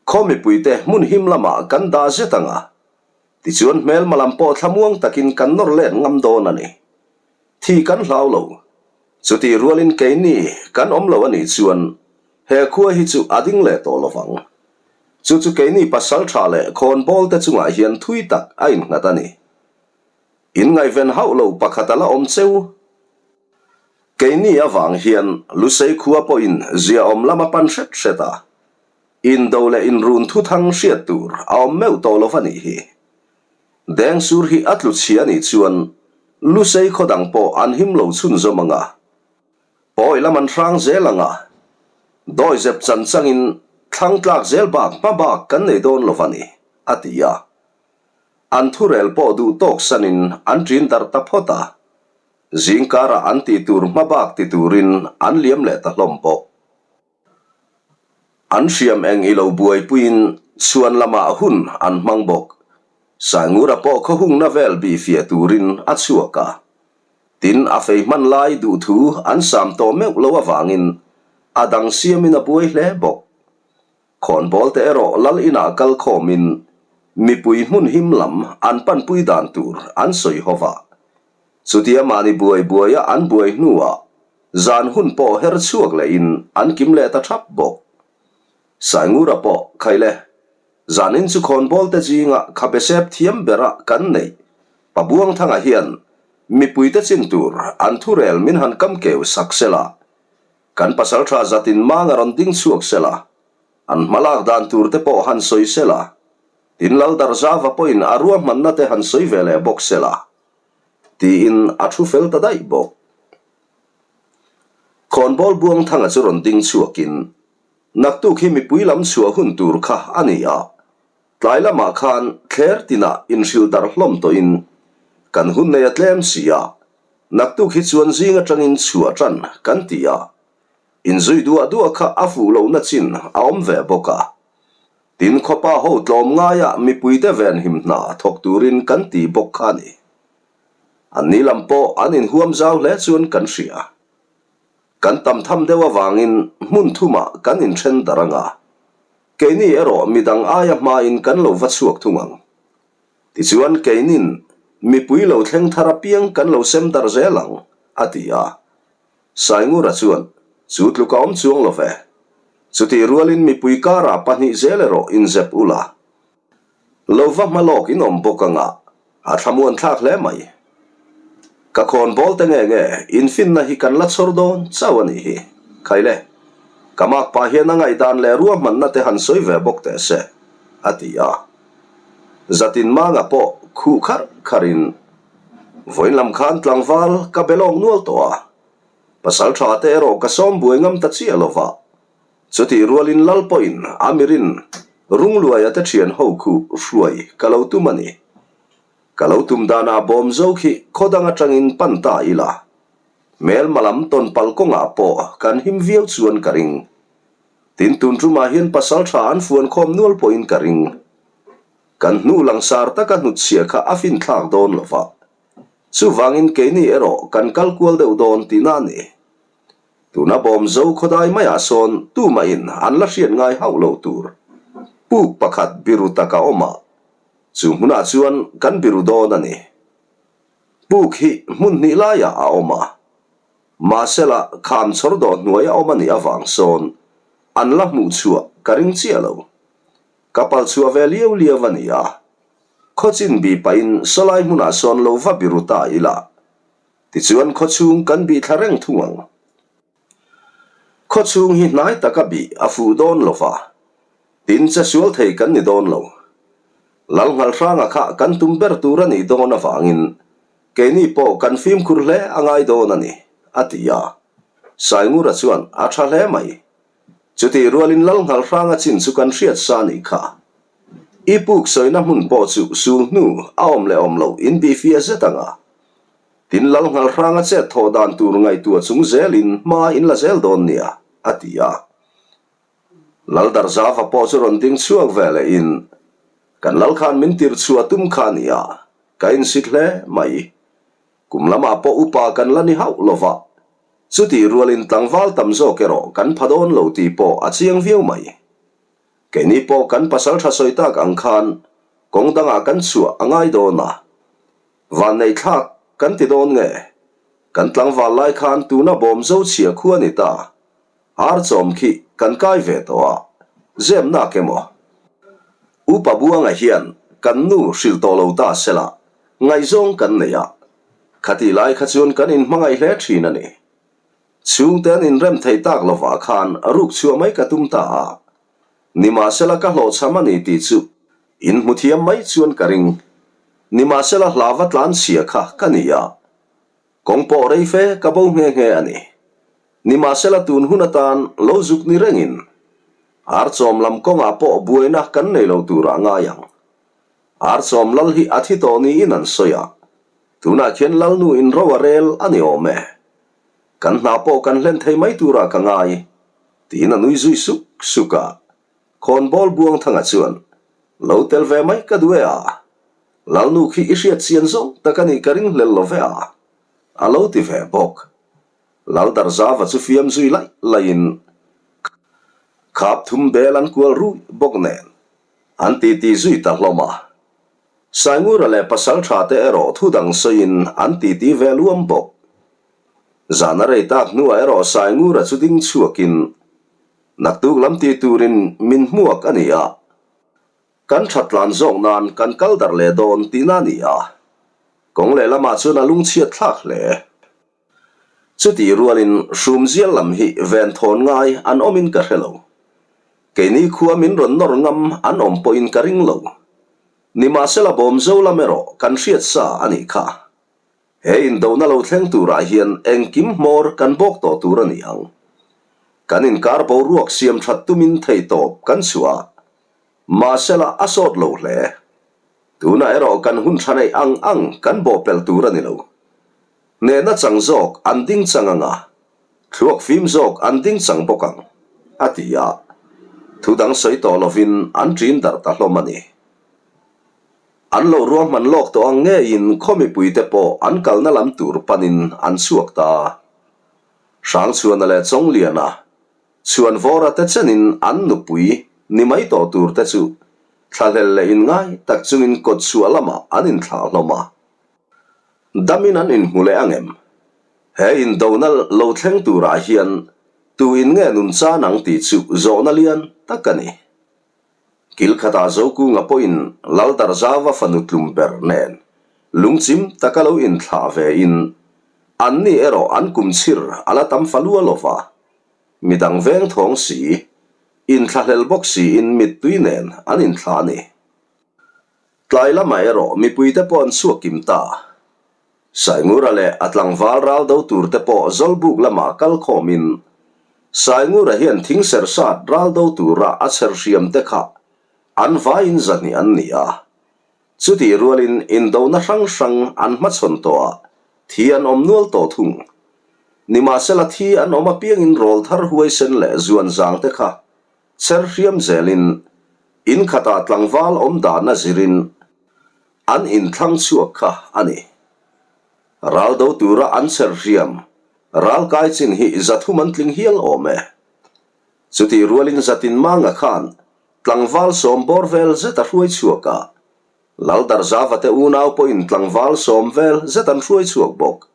Khaw mipuite hmun him lamah kan dah zet ang a. Tichuan hmelma lam pawh thlamuang takin kan nawr let ngam dawn a ni. Thi kan hlau lo. Chutih rualin keini kan awm lo a nih chuan he khua hi chu a ding leh tawh lovang. Chu chu keini pasal tha leh khawnbawl te chungah hian thui tak a innghat a ni. In ngaihven hauh lo pakhat a la awm cheu. Keini avang hian Lusei khua pawhin ziaawm lam a pan hret hret a, indo leh inrun thuthang hriat tur a awm meuh tawh lo va nih hi. Dengsur hi a tlu chhia nih chuan Lusei khaw dang pawh an him lo chhunzawm ang a, pawi lam an hrang zel ang a, dawizep chan changin thlang tlak zel bak hma bak kan nei dawn lo va ni, a ti a. An thurel pawh duh tawk sanin an ṭin darh ta phawt a, zingkarah an tih tur hma bak ti turin an liam leh ta hlawm bawk. An hriam eng i lo buaipuiin chhuan lamah hun an hmang bawk. Saingura pawh khawhungna vel bihfiah turin a chhuak a. Tin, a fei hman lai duhthu an sam tawh meuh lo avangin a dang siamin a buai hle bawk. Khawnbawl te erawh lal inah kal khawmin mipui hmun him lam an panpui dan tur an sawi ho va. Chutia mahni buai buaia an buai hnuah Zan hun pawh her chhuak lehin an kim leh ta thap bawk. Saingura pawh khaih le. Zanin chu khawnbawl te zinga khabe sep thiam bera kan neih Pabuangthanga hian mipuite chin tur an thurel min han kam keu sak sela, kan pasaltha zatin manga rawn ding chhuak sela. An hmalak dan tur te pawh han sawi sela, tin Lal Darzava pawhin a ruahmanna te han sawi ve leh bawk sela, tiin a thu fel ta daih bawk. Khawnbawl Buangthanga chu rawn ding chhuakin, Naktuk hi mipui lam chhuah hun tur kha a ni a, tlai lamah khan thler tinah inhrilh darh hlawm tawhin kan hun nei a tlem si a, naktuk hi chuan zing atangin chhuah tan kan ti a, Inzui duah duah kha a fuh lohna chin a awm ve bawk a. Tin khawpa ho tlawm ngaia mipuite venhim hna thawk turin kan ti bawk kha a ni. Anni lam pawh an inhuam zau hle chuan kan hria. Kan tam tham deuh avangin hmun thumah kan inthen darh anga, keini erawh midang aia hmain kan lo va chhuak thung ang. Tichuan keinin mipui lo thleng thar apiang kan lo sem darh zel ang, a ti a. Saingura chuan, Chu tluk a awm chuang lo ve. Chutih rualin mipui karah pahnih zel erawh inzep ula. Lo va hma lawk in awm bawk anga, a thlamuan thlak hle mai. Ka khawn bawl te nge nge infinna hi kan la chhawr dawn chauh a nih hi. Khaile, ka makpa hian a ngaihdan leh ruahmanna te han sawi ve bawk teh se, a ti a. Zatin manga pawh khuh kharh kharhin Vawiin lam khan tlangval ka be lawk nual tawh a, pasal tha te erawh ka sawm buai ngam ta chiah lo va. Chutih rualin Lal pawhin a mirin Rungluaia te thian ho khu hruai ka lo tum a ni. Ka lo tum danah bawm zo khi khaw dang atangin pan ta ila, hmelma lam tawn pal kawngah pawh kan him viau chuan ka ring. Tin tun tumah hian pasal tha an fuan khawm nual pawhin ka ring. Kan hnu langsar taka hnutchhiah kha a finthlak dawn lo va, chuvangin keini erawh kan kal kual deuh dawn tihna a ni. Tuna bawm zo khawdai maiah sawn tumahin an la hriat ngai hauh lo tur puk pakhat biru tak a awm a, chu hmunah chuan kan biru dawn a ni. Puk hi hmun hnih laiah a awm a, mahsela kham chhawr dawh hnuai a awm a nih avang sawn an la hmuh chhuah ka ring chiah lo. Ka pal chhuah ve liau liau a ni a, khawchin bih pahin sawlai hmunah sawn lo va biru ta ila, tichuan khawchhung kan bih thla reng thung ang. Khawchhung hi hnai taka bih a fuh dawn lo va, tin che sual thei kan ni dawn lo. Lal Nghalhranga kha kan tum ber tur a nih dawn avangin keini pawh kan fimkhur hle a ngai dawn a ni, a ti a. Saingura chuan a tha hle mai. Chutih rualin Lal Nghalhranga chin chu kan hriat sa nih kha. I puk sawina hmun pawh chu sul hnu a awm leh awm loh in bihfiah zet ang a. Tin Lal Nghalhranga chet thawh dan tur ngaihtuah chung zelin hma in la zel dawn nia, a ti a. Lal Darzava pawh chu rawn ding chhuak ve leh in, Kan Lal khan min tirh chhuah tum kha nia, ka insit hle mai. Kum lamah pawh upa kan la ni hauh lo va, chutih rualin tlangval tam zawk erawh kan pha dawn lo tih pawh a chiang viau mai. Keini pawh kan pasal tha sawi tak ang khan kawng dangah kan chhuah a ngai dawn a, vanneih thlak kan ti dawn nge? Kan tlangval lai khan tuna bawm zo chhia khu a ni ta, ar chawm khi kan kai ve tawh a, zem nak emaw? Upa Buanga hian kan nu hrilh tawh lo ta sela, ngaihzawng kan nei a, khatih lai kha chuan kan inhmangaih hle thin a ni. Chhungte an inrem thei tak lovah khan ruk chhuah mai ka tum ta a, nimahsela ka hlawhchham a ni tih chu inhmu thiam mai chuan ka ring. Nimahsela hlava tlanchhia kha ka ni a, Kawng pawh rei fe ka bo nghe nghe a ni. Nimahsela tun hun atan lo zuk ni rengin ar chawm lam kawngah pawh buaina kan nei lo turah ngai ang. Ar chawm lal hi a thi tawh niin an sawi a, tunah khian lalnu in ro a rel a ni awm e. Kan hna pawh kan hlen thei mai turah ka ngai, tiin a nui zui suk suk a. Khawnbawl Buangthanga chuan, Lo tel ve mai ka duh e a. Lalnu khi i hriat chian zawng tak a nih ka ring hlel lo ve a, a lo ti ve bawk. Lal Darzava chu fiam zui laih laihin khap thum bel an kual rui bawk nen an titi zui ta hlawm a. Saingura leh Pasaltha te erawh thu dang sawiin an titi ve luam bawk. Zan a rei tak hnuah erawh Saingura chu ding chhuakin naktuk lam ti turin min hmuak a ni a. Kan that tlan zawk nan kan kal darh leh dawn tihna a ni a, kawng lehlamah chuan a lungchhiat thlak hle. Chutih rualin hrumzial lam hi ven thawn ngai an awmin ka hre lo. Keini khua min rawn nawr ngam an awm pawhin ka ring lo. Nimahsela Bawmzo lam erawh kan hriat sa a nih kha. He indona lo thleng turah hian engkim hmawr kan bawk tawh tur a ni ang. Kan inkar boruak siam that tumin theihtawp kan chhuah a, mahsela a sawt lo hle. Tunah erawh kan hun tha neih ang ang kan bawhpelh tur a ni lo. Hnehna chang zawk an ding chang ang a, thluak fim zawk an ding chang bawk ang, a ti a. Thu dang sawi tawh lovin an ṭin darh ta hlawm a ni. An lo ruahman lawk tawh ang ngeiin khaw mipuite pawh an kalna lam tur panin an chhuak ta. Hrangchhuana leh Chawngliana Chhuanvawra te chenin an nupui ni mai tawh tur te chu thlahlel leh inngai tak chungin kawtchhuah lamah an inthlah hlawm a. Damin an inhmu leh ang em? He indona lo thleng turah hian tu in nge nun chan ang tih chu zawhna lian tak a ni. Kil khatah Zokunga pawhin Laldarzava fanu tlum ber nen lungchim taka lo inthlah vein anni erawh an kum chhir a la tam fa lua lo va, midang veng thawng si, inthlahlel bawk siin mittui nen an inthlah a ni. Tlai lamah erawh mipuite pawh an chhuak kim ta. Saingura leh a tlangval ral do tur te pawh Zawlbuk lamah kal khawmin Saingura hian thing ser sat ral do tura a chher hriam te kha an vaiin zahnih an ni a. Chutih rualin indona hrang hrang an hmachhawn tawh a, thi an awm nual tawh thung. Nimahsela thi an awm apiangin rawl thar huaisen leh zuan zang te kha chher hriam zelin in khatah tlangval awm dana zirin An inthlang chhuak kha a ni. Ral do tura an cher hriam ral kai chin hi zathum an tling hial awm e. Chutih rualin zatin manga khan tlangval sawm bawr vel zet a hruai chhuak a, Laldarzava te unau pawhin tlangval sawm vel zet an hruai chhuak bawk.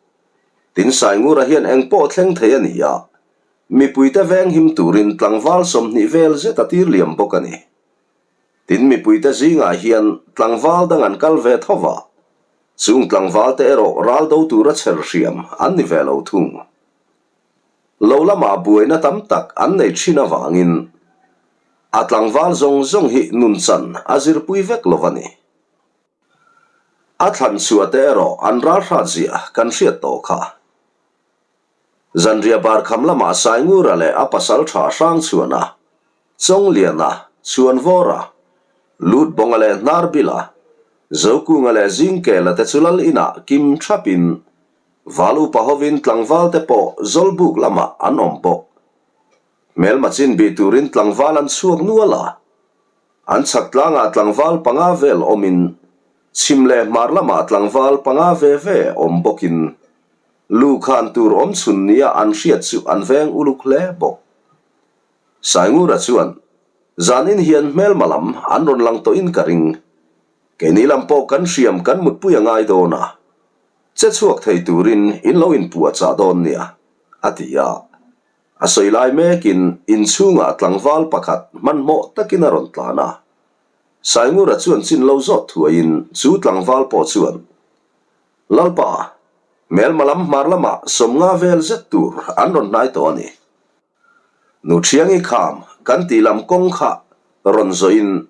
Tin Saingura hian engpawh thleng thei a ni a, mipuite venghim turin tlangval 20 vel zet a tir liam bawk a ni. Tin mipuite zingah hian tlangval dang an kal ve tho va, chung tlangvalte erawh ral do tura chher hriam an ni ve lo thung. Lo lamah buaina tam tak an nei thin avangin a tlangval zawng zawng hi nunchan a zirpui vek lo a ni. A thlan chhuahte erawh an ral hrat zia kan hriat tawh kha. Zanriah barkham lamah Saingura leh a pasal tha Hrangchhuana, Chawngliana, Chhuanvawra, Lutbawnga leh Hnarbila, Zokunga leh Zingkela te chu lal inah kim thapin Val upa hovin tlangval te pawh Zawlbuk lamah an awm bawk. Hmelma chin bih turin tlangval an chhuak nual a, an chhak tlangah tlangval panga vel awmin chhim leh hmar lamah tlangval panga ve ve awm bawkin Lu khan tur awm chhun nia an hriat chu an veng uluk hle bawk. Saingura chuan, Zanin hian hmelma lam an rawn lang tawhin ka ring. Keini lam pawh kan hriam kan mutpui a ngai dawn a, che chhuak thei turin in lo inpuah chah dawn nia, a ti a. A sawi lai mekin inchhungah tlangval pakhat hmanhmawh takin a rawn tlan a. Saingura chuan chin lo zawt thuaiin chu tlangval pawh chuan, Lalpa, hmelma lam hmar lamah 50 vel zet tur an rawn hnai tawh a ni. Nu Thiangi kham kan tih lam kawng kha rawn zawhin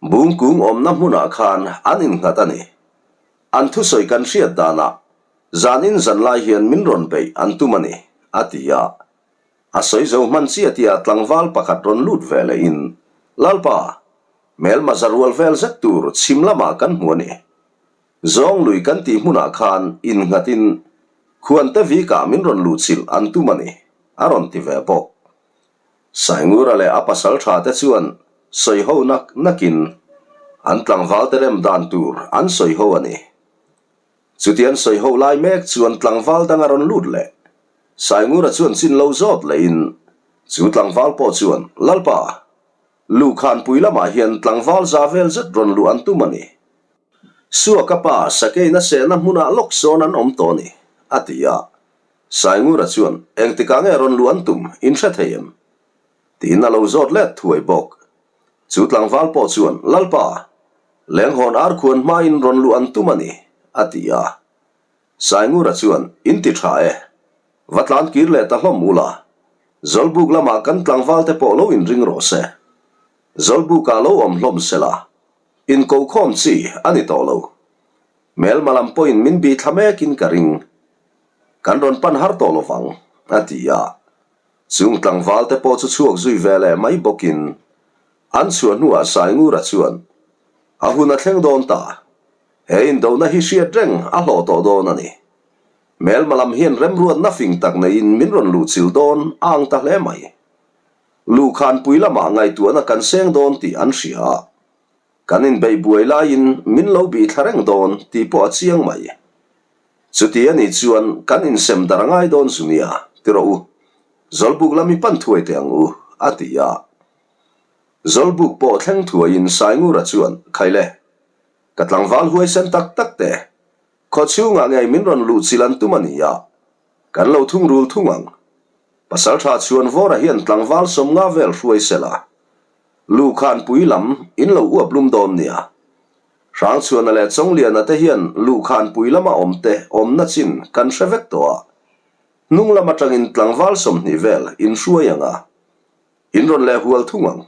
Bungkung awmna hmunah khan an innghat a ni. An thusawi kan hriat danah zanin zan lai hian min rawn beih an tum a ni, a ti a. A sawi zo hman chiah tia tlangval pakhat rawn lut ve lehin, Lalpa, hmelma za rual vel zet tur chhim lamah kan hmu a ni. Zawng lui kan tih hmunah khan innghatin Khuante vikah min rawn luhchilh an tum a ni, a rawn ti ve bawk. Saingura leh a pasal tha te chuan sawi ho nak nakin an tlangval te rem dan tur an sawi ho a ni. Chuti an sawi ho lai mek chuan tlangval dang a rawn lut leh. Saingura chuan chin lo zawt lehin chu tlangval pawh chuan, Lalpa, Luhkhanpui lamah hian tlangval za vel zet rawn luh an tum a ni. Suaka pa Sakeina sehna hmunah lawk sawn an awm tawh a ni, a ti a. Saingura chuan, Engtikah nge rawn luh an tum, in hre thei em? Tiin a lo zawt let thuai bawk. Chu tlangval pawh chuan, Lalpa, lenghawn arkhuan hmain rawn luh an tum a ni, a ti a. Saingura chuan, In ti tha e. Va tlan kir leh ta hlawm ula. Zawlbuk lamah kan tlangvalte pawh lo inring rawh se. Zawlbukah lo awm hlawm sela, inkokhawm chi a ni tawh lo. Hmelma lam pawhin min bih thla mekin ka ring. Kan rawn pan har tawh lovang, a ti a. Chung tlangval te pawh chu chhuak zui ve leh mai bawkin an chhuah hnuah Saingura chuan a hun a thleng dawn ta. He indona hi hriat reng a hlawh tawh dawn a ni. Hmelma lam hian remruatna fing tak neiin min rawn luhchilh dawn a ang ta hle mai. Luhkhanpui lamah ngaihtuahna kan seng dawn tih an hria a. Kan inbeih buai laiin min lo bih thla reng dawn tih pawh a chiang mai. Chuti a nih chuan kan insem dar a ngai dawn zu nia, ti rawh u. Zawlbuk lam i pan thuai teh ang u, a ti a. Zawlbuk pawh thleng thuaiin Saingura chuan, Khaile, ka tlangval huaisen tak tak te, khaw chhungah ngei min rawn luh chilh an tum a ni a, kan lo thungrul thung ang. Pasaltha Chhuanvawra hian tlangval sawmnga vel hruai sela, Luhkhanpui lam in lo uap lum dawn nia. Hrangchhuana leh Chawngliana te hian Luhkhanpui lama awm te awmna chin kan hre vek tawh a. Hnung lam atangin tlangval 20 vel in hruai ang a, in rawn leh hual thung ang.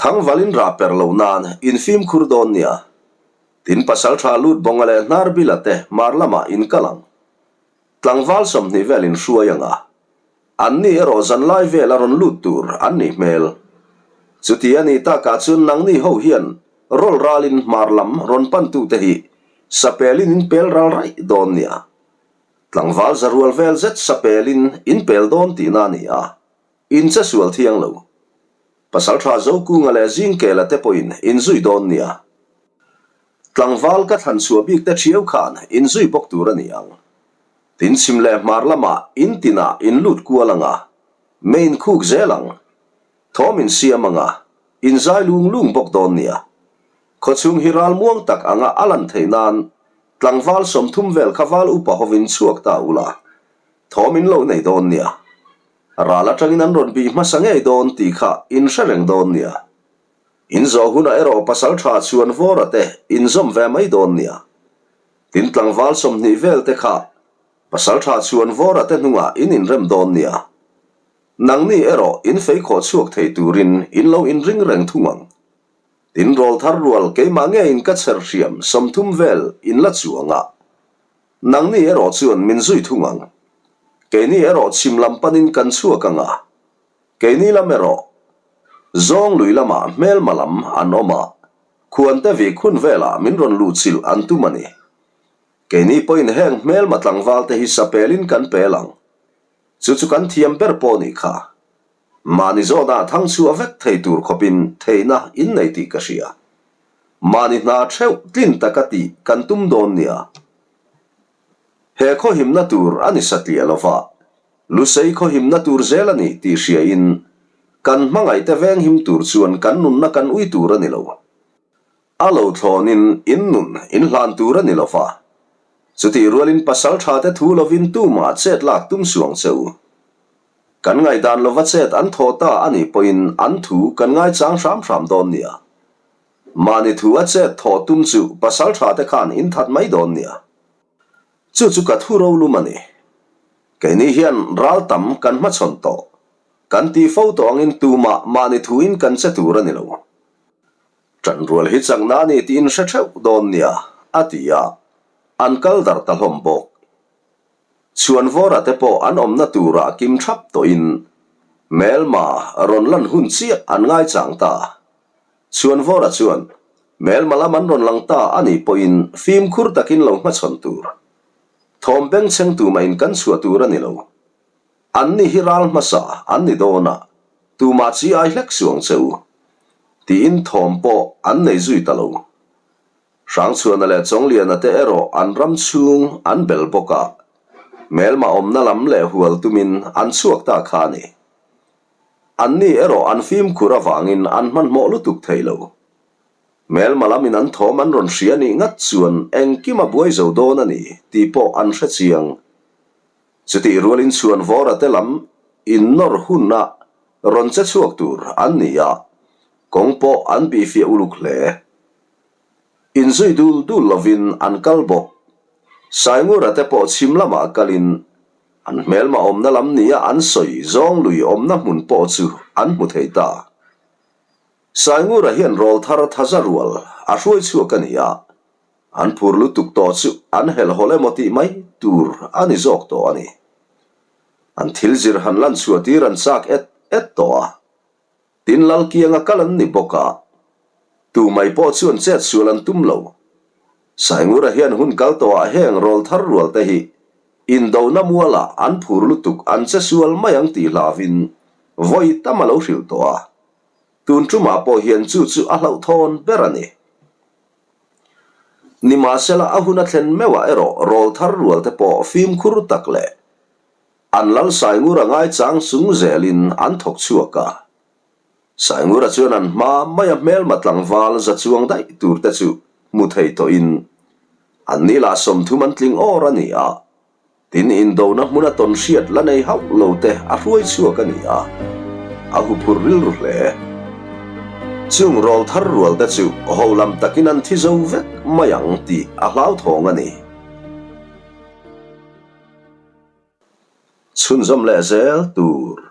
Thangval in rah per lo nan in fimkhur dawn nia. Tin pasaltha Lutbawnga leh Hnarbila te hmar lamah in kal ang. Tlangval 20 vel in hruai ang a. Anni erawh zanlai vel a rawn lut tur an nih hmel. Chuti a nih takah chuan nangni ho hian rawl ralin hmar lam rawn pantute hi sapelin in pel ral raih dawn nia. Tlangval za rual vel zet sapelin in pel dawn tihna a ni a, in che sual thiang lo. Pasaltha Zokunga leh Zingkela te pawhin in zui dawn nia. Tlangval ka thlan chhuah bik te thiau khan in zui bawk tur a ni ang. Tin chhim leh hmar lamah in tinah in lut kual ang a, mei in khuk zel ang. Thawm in siam ang a, in zai lung lung bawk dawn nia. Khawchhung hi ral muang tak anga a lan theih nan tlangval 30 vel kha val upa hovin chhuak ta ula, thawm in lo nei dawn nia. Ral atangin an rawn bih hmasa ngei dawn tih kha in hre reng dawn nia. In zawh hunah erawh pasal tha chhuan vawra te in zawm ve mai dawn nia. Tin tlangval 20 vel te kha pasal tha chhuan vawra te hnungah in inrem dawn nia. Nangni erawh in fei khawh chhuak thei turin in lo inring reng thung ang. Tin rawl thar rual keimah ngeiin ka chher hriam 30 vel in la chuang a. Nangni erawh chuan min zui thung ang. Keini erawh chhim lam panin kan chhuak ang a. Keini lam erawh zawng lui lamah hmelma lam an awm a, khuante vik hun velah min rawn luhchilh an tum a ni. Keini pawhin heng hmelma tlangval te hi sapelin kan pel ang. Chu chu kan thiam ber pawh nih kha. Mahni zawnah thang chhuah vek thei tur khawpin theihna in nei tih ka hria. Mahni hna theuh tlin taka tih kan tum dawn nia. He khawhimna tur a ni satliah lova, Lusei khawhimna tur zel a ni tih hriain kan hmangaihte venghim tur chuan kan nunna kan ui tur a ni lo. A lo thlawnin in nun in hlan tur a ni lo va. Chutih rualin pasal thate thu lovin tumah chet lak tum suang che u. Kan ngaihdan lova chet an thaw ta a nih pawhin an thu kan ngaichang hram hram dawn nia. Mahni thu a chet thawh tum chu pasal thate khan in that mai dawn nia. Chu chu ka thu rolum a ni. Keini hian ral tam kan hmachhawn tawh. Kan tih fo tawh angin tumah mahni thuin kan che tur a ni lo. Ṭanrual hi chakna a ni tiin hre theuh dawn nia, a ti a. An kal darh ta hlawm bawk. Chhuanvawra te pawh an awmna turah kim thap tawhin Hmelma rawn lan hun chiah an ngaichang ta. Chhuanvawra chuan, Hmelma lam an rawn lang ta a nih pawhin fimkhur takin lo hmachhawn tur. Thawm bengchheng tumahin kan chhuah tur a ni lo. Anni hi ral hmasa an ni dawn a, tumah chi ai hlek suang che u. Tiin thawm pawh an nei zui ta lo. Hrangchhuana leh Chawngliana te erawh an ram chhung an bel bawk a, hmelma awmna lam leh hual tumin an chhuak ta kha a ni. Anni erawh an fimkhur avangin an hmanhmawh lutuk thei lo. Hmelma lamin an thawm an rawn hria nih ngat chuan engkim a buai zo dawn a ni tih pawh an hre chiang. Chutih rualin chhuan vawra te lam innawr hunah rawn che chhuak tur an ni a, kawng pawh an bihfiah uluk hle. Inzui dul dul lovin an kal bawk. Saingura te pawh chhim lamah kalin An hmelma awmna lam nia an sawi zawng lui awmna hmun pawh chu an hmu thei ta. Saingura hian rawlthar thaza rual a hruai chhuak a ni a, an phur lutuk tawh chu an helhawlh emaw tih mai tur a ni zawk tawh a ni. An thil zir han lan chhuah tir an chak et et tawh a, tin Lalkianga kal an ni bawk a, tu mai pawh chuan chet sual an tum lo. Saingura hian hun kal tawhah heng rawlthar rual te hi indona mualah an phur lutuk an che sual mai ang tih hlauhin vawi tam a lo hrilh tawh a. Tun tumah pawh hian chu chu a hlauhthawn ber a ni. Nimahsela a hun a thlen meuhah erawh rawlthar rual te pawh fimkhur tak leh an lal Saingura ngaichang chung zelin an thawk chhuak a. Saingura chuan an hma maia hmelma tlangval za chuang daih tur te chu hmu thei tawhin an ni lah 30 an tling awr a ni a. Tin, indona hmuna tawn hriat la nei hauh lo te a hruai chhuak a ni a, a huphurh rilru hle. Chung rawl thar rual te chu ho lam takin an thi zo vek mai ang tih a hlauthawng a ni. Chhunzawm leh zel tur.